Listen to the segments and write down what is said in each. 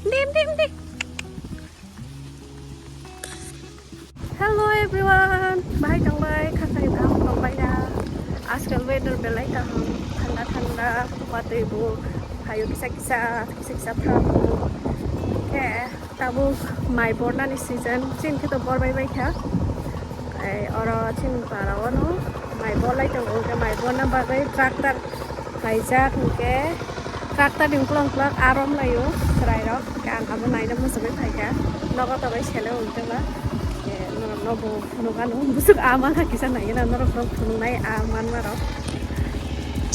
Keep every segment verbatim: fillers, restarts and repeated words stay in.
Dim, dim, dim. Hello everyone, bahai tongbai, khasai da tongbai da. Ajkal weather belai kaham, thanda thanda, watwi bo phaio kisa kisa, kisa kisa phaio. Khe tabuk mai bornani season, chini khe to bor bai bai kha. Ai oro chini para o no mai bor lai tongo, khe mai borna bagwi tractor Kaijak hwnkhe tractor ni ukulok ukulok arom laio chwrairok. Hwnkhe ang abo naina muchungwi phaikha. Nogo tongwi sele hwnkhe ba. Hwnkhe norokno bo phunukgano. Bwswk ama kha kisa naigwna norokno phunuknai a manmarok.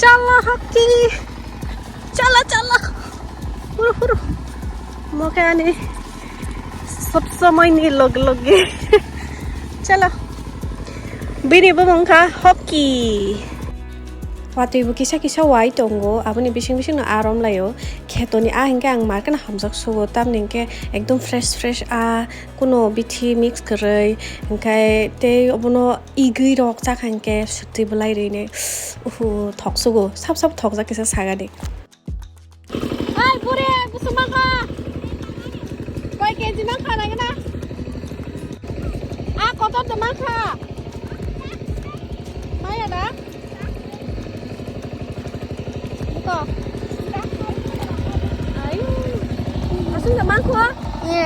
Chala hockey! Chala, chala! Huru, huru! Mo khe ani sob somoi ni log logi. Chala! Bini bumung kha hockey. Watwi bo kisa kisa wai tongo, aboni bising bising no arom laio. Khetoni a hinkhe ang mar kheno hamjak sugo, tamni hinkhe ekdom fresh fresh a, kuno bithi mix kwrwi, hinkhe tei obono igwi rok chakha hinkhe swtwi bwlai rwinai. Uhu, thok sugo, sab sab thokjak kisa sagani. Ai, bure, kusuma ka. Koi keji mang kha nai na. A kotor de mang kha. Maya da. Ito. Ayu. Asung de mang kho. Ye.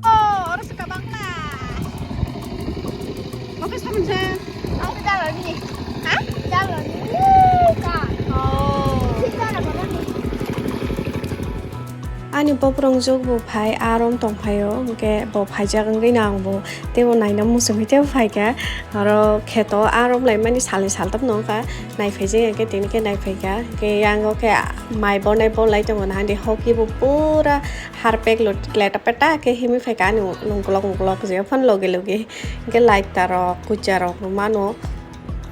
Oh, oro se kabang na. Oke, samun se. Ang jalo ni. Ha? Jalo ni. Ka. Oh. Ani boprong jok bo phai arom tong phaio, hwnkhe bo phaijak wngwi no ang bo teibo naina muchungwi teibo phaikha. Oro kheto arom laimani salni saltam no wngkha, naiphai jeng khe tini khe naiphai kha. Hwnkhe yang o khe mai bornai borlai tongo, nahandi hoki bo pura Harpek lut kleta peta khe himwi phaikha ani lungkolok mungkolok je phano logi logi. Hwnkhe light tarok kucha rok mano.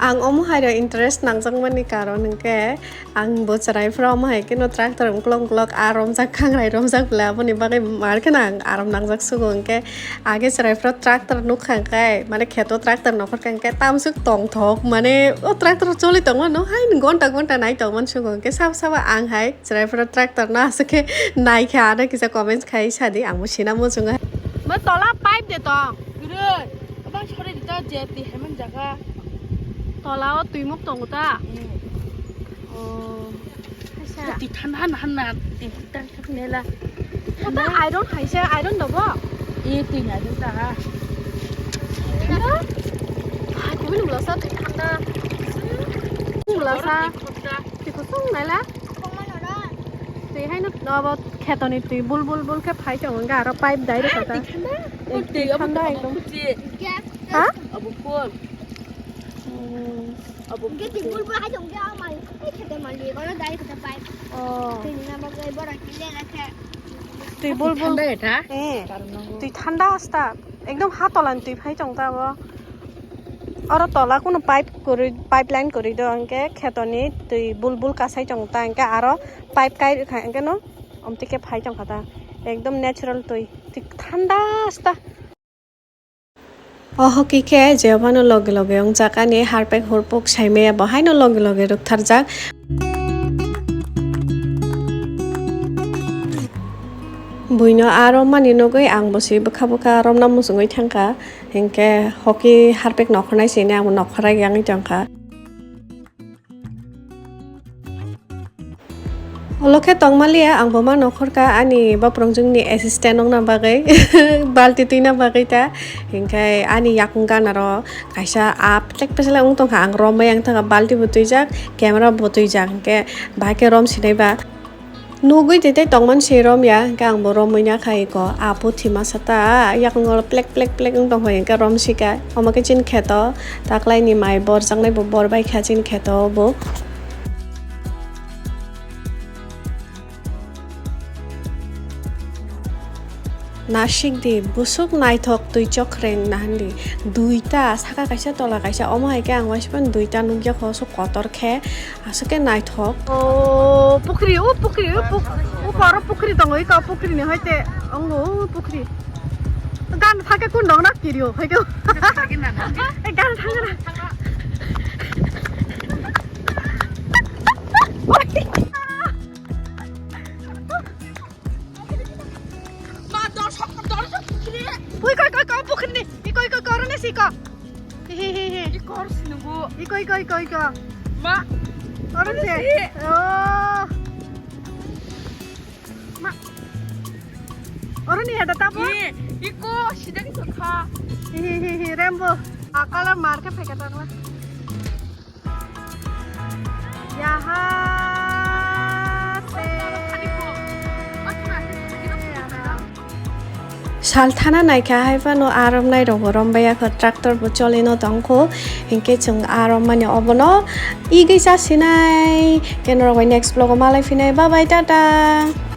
Ang omo hai rok interest nangjakmani karon hwnkhe ang bo chwrai phuru omo hai kheno tractor mungkolok mungkolok a romjak khangrai romjak bwle aboni bagwi mar kheno ang arom nangjak sugo hwnkhe age chwrai phuru tractor nukha hwnkhe mane kheto tractor nokhorkha hwnkhe tamsuk tongthok mane o tractor choli tongmano haino gonta gonta nai tongmani sugo hwnkhe sabo sabo ang hai Chwraifru tractor no aswk khe naikha, ano kisa comments khai sadi, ang bo sina muchungo. Ma tola pipe de tong. Gurui, abang sori di ta je ti hemen jaga. Tola o twi muk tongo ta. Hmm. Oh. Kaisa. Ti thanda han han na, ti tan thak nela. Kata iron haisa, iron dobo. E twi na ta ha. Thanda. Ah, kami nung lasa twi thanda. Nung lasa. Ti khosong naila. Twi haino abo khetoni twi bul bul bul khe phai tongo, hwnkhe aro pipe direct kha ta. Twi thanda ekdom. Ha? Abo phul. Hmm. Abo phul. Hwnkhe twi bul bul hai tongkhe a malik. Ei kheto malik, oro direct kha ta pipe. Oh. Twi nina bagwi borok twi le rakhe. Twi bul bul. Thanda eta? Eh. Twi thanda asta. Ekdom ha tola ni twi phai tong ta abo. Oro tola kunu pipe kwrwi, pipeline kwrwi do, hwnkhe khetoni twi bul bul kasai tong ta, hwnkhe aro pipe kai rwkha, hwnkhe no omtwi khe phai tong kha ta. Ekdom natural twi, twi thanda asta. O hoki khe je phano loge loge wngjak ani harpek hurpuk saimaya bo haino loge loge rwktharjak. Buino aro mani nugwi ang bo se bwkha bwkha romna muchungwi thangkha, hinkhe hoki harpek nokhornai se hwnwi ang bo nokhorna yangwi tongkha. Ulo khe tongmaliya, ang bo ma nokhorkha ani baprong jwngni assistant wngna bagwi, balti twina bagwi ta, hinkhe ani yakung ganaro kaisa a petlek petlek wng tongkha, ang romwi ang thangkha, balti bo twijak, camera bo twijak, hinkhe bahai khe rom sinai ba. Nugwi tei tei tongmani se rom ya, hwnkhe ang bo romwi na khai ko. A puthi masa ta yakung oro plek plek plek wng tong hoi, hwnkhe rom sika. Omo khe chini kheto, taklai ni mai borjaknai bo bor bai kha chini kheto bo. Nasik di, bwswk naithok twi chokreng nahan di. Duita, saka kaisa, tola kaisa, omo hai khe ang uansukmani duita nukya kho, aswk kotor khe, aswk khe naithok. O pukhri, o pukhri, o puk-, o paro pukhri tongo, ika pukhri ni hai te, ongo o pukhri. Gan thake kun dong na kirio, hai khe. Gan thangna. Koi, koi, koi. Ma. Oro se. Oh. Ma. Oro ni hada tabo. Ye, iko sida ki sokha. Hi, hi, hi, Rembo. Akala mar ke pheka tangla. Yaha se. Sal thana naikha hai phano arom nai rok bo rom baiya kho, tractor bo choli no tong kho, hinkhe chwng arom mani obono igwi chasinai, khe norok bai next vlog o malai phinai, bye bye, tata.